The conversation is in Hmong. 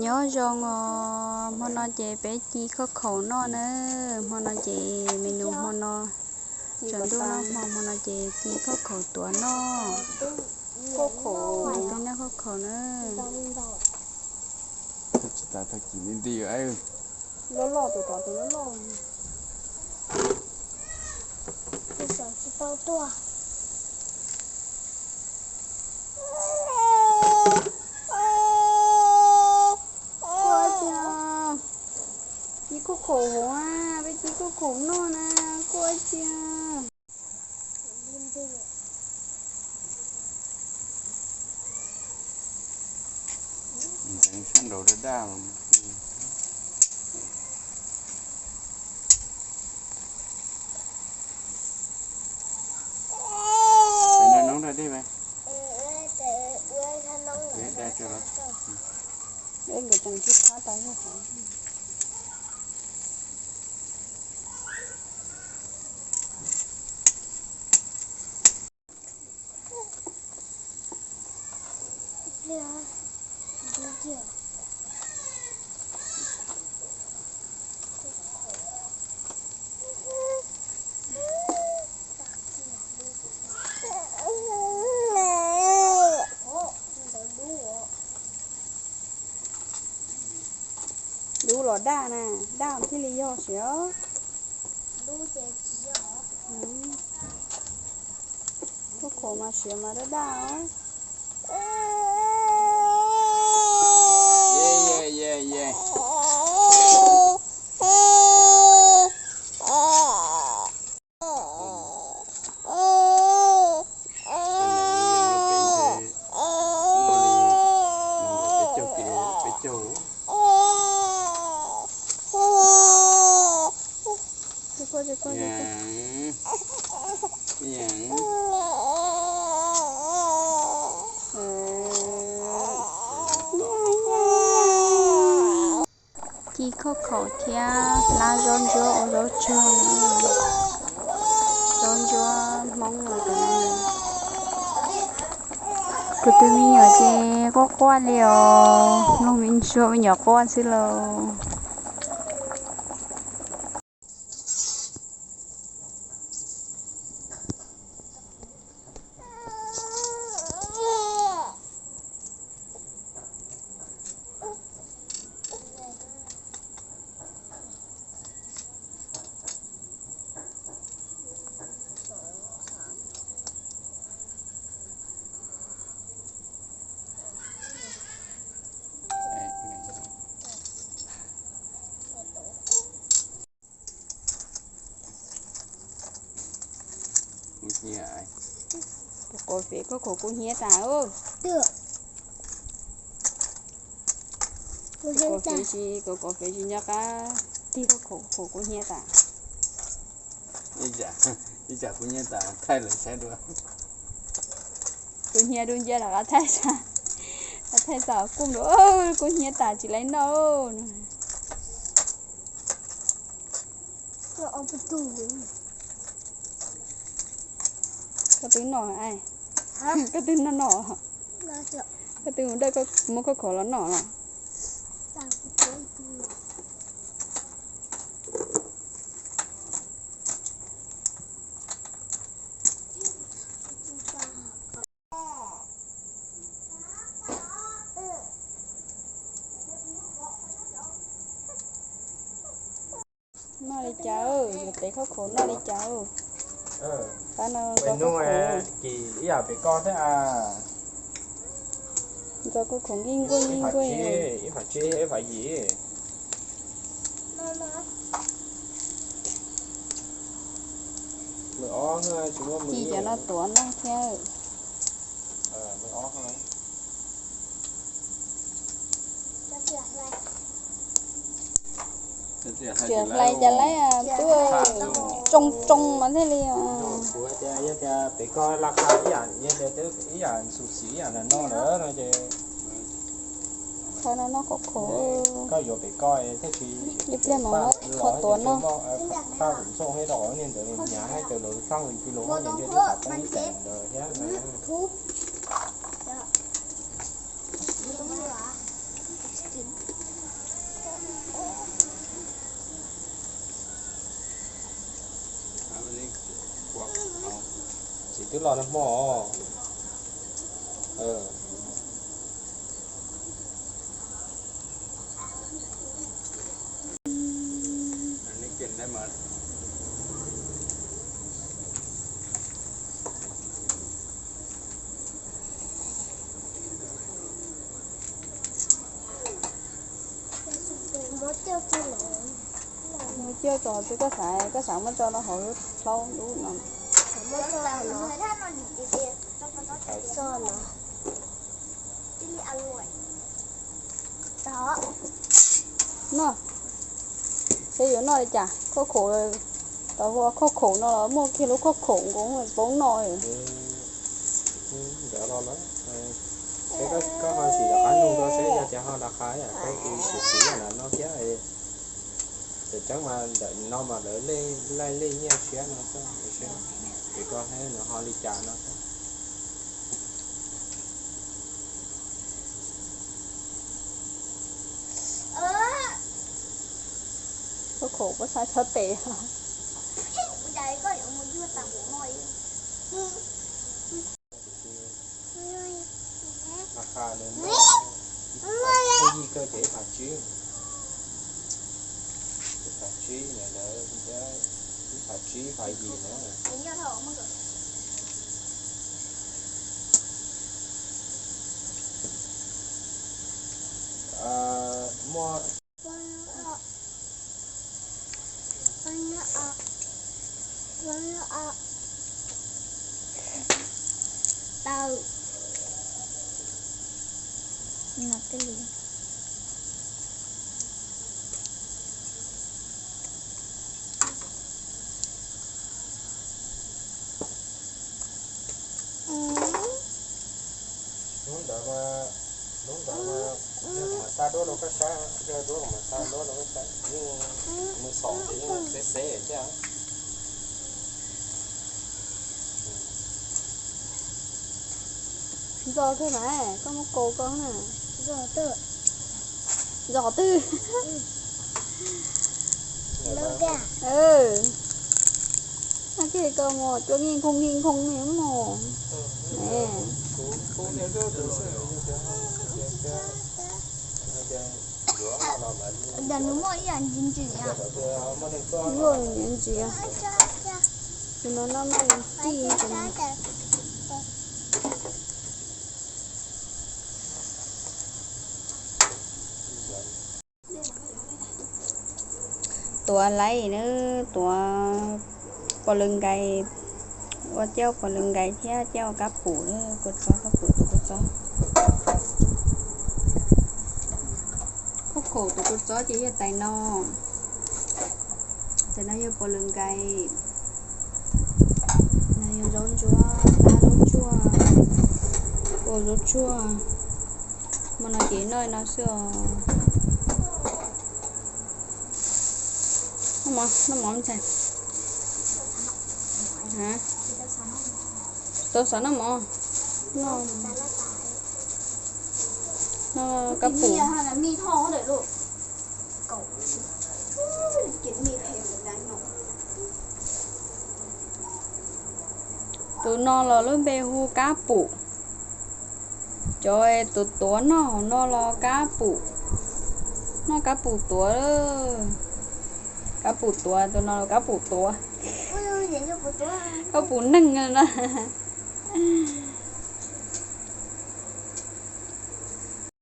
Nyob zoo os, hmo no ces peb ci khaub khaum noj na. Hmo no ces me nus hmo no, tsaus ntuj no hmo, hmo no ces ci khaub khaum tuav noj. Peb noj khaub khaum na. Ci khaub khaum hauv, peb ci khaub khaum noj na, kuaj cia. Sab nraud daj daj. Nkawd tseem sib phab tau yog qhov. Dub los daj na, daj thiaj li yog siav. Khaub khaum mas siav mas daj daj os. Ci khaub khaum thiab hlab zaub ntsuab ua zaub tsag. Zaub ntsuab Hmoob no. Kuv tus me nyuam ces quaj quaj li os, mloog me ntsuab me nyuam quaj xwb lauj. Kuv quav fev khaub khaum kub hnyiab tas. Kuv quav fev tsis, kuv quav fev tsis nco qab tig khaub khaum kub hnyiab tas. Ib tsam kub hnyiab tas thaij lawv saib dua. Kub hnyiab dub nciab rov qab thaij, thaij txog kub dua, kub hnyiab tas tsis laib noj. Koj twb noj, koj twb noj noj, koj twb mus dawj muab khaub khaum los noj los. Noj li cas, pem khaub khaum noj li cas? Pab no ntxo khaub khaum, ib yam pem koj thiab. Ntxo khaub khaum nkij nkuaj nkij nkuaj. Ib phav tsib, ib phav yim. Ci cov no tuav noj thiab. Txiav hlais cas laib, tuaj tsoo tsoo mas thiaj li. Pem koj laj qha ib yam, ib yam xus xim ib yam no lawm no ces. Qhov no noj khaub khaum. Koj yuav pem koj thiaj tsis, ib pliag mas kho tuav noj. Paj ntxooj thiab rau niag ntawd nyav thiab cov lawv txaj ntawd twb xav poob ib teem ntawd thiab. Tus me nyuam, tus me nyuam, Twb los nag hmo. Muab coj tso tsis koj xav, koj xav muab tso rau hauv lub hlaub lub no. No, peb yuav noj li cas? Khaub khaum, tau hu khaub khaum no los muaj kiag lub khaub khaum nkoos poob no. Ntawd los na, peb koj ho sim rov qab nug rau seb yog tias ho rov qab peb tiv tiv no thiab. Tseem ceeb mas ntawm no mas lawv laij lej nyiaj siab no xwb, es koj saib nws ho li cas no xwb. Khaub khaum puab saib txhob tes. Ua cas koj yuav mus yuag tas mus no. Mas qha nws no, ib phav yim kawg ces ib phav tsib. Ib phav tsib na, ib phav tsib ib phav yim na. Muaj tau. Hnub ntawd mas, hnub ntawd mas, yog kuv mam xa duab rau koj saib, yog duab kuv mam xa duab rau koj saib, yeej mus xaus ces yeej xeb xeb thiab. Zos twg mas koj muab kaus koj na? Zos twg? Zos twg? Nag kis koj mus cua nkij nkoog nkij nkoog li mus. Cas nws muaj ib yam ntsis ntsis, muaj ntsis ntsis, tus no noj noj tij. Tuav laib na, tuav pos lwg nkais, ua cauj pos lwg nkais thiab cauj kab pum na, kua txob kab pum tus kua txob. Khaub khaum tus kua txob ces yog tais no. Tais no yog pos lwg nkais. No yog zaub ntsuab, tab zaub tsuag, ua zaub tsuag. Hmo no ces noj no xwb os. Noj mov, noj mov ntag. Tau xav noj mov, noj, noj kab pum. Tus no los lub npe hu kab pum. Cov tus tuav noj hauv no los kab pum, noj kab pum tuav. Kab pum tuav, tus no los kab pum tuav. Kab pum neeg na.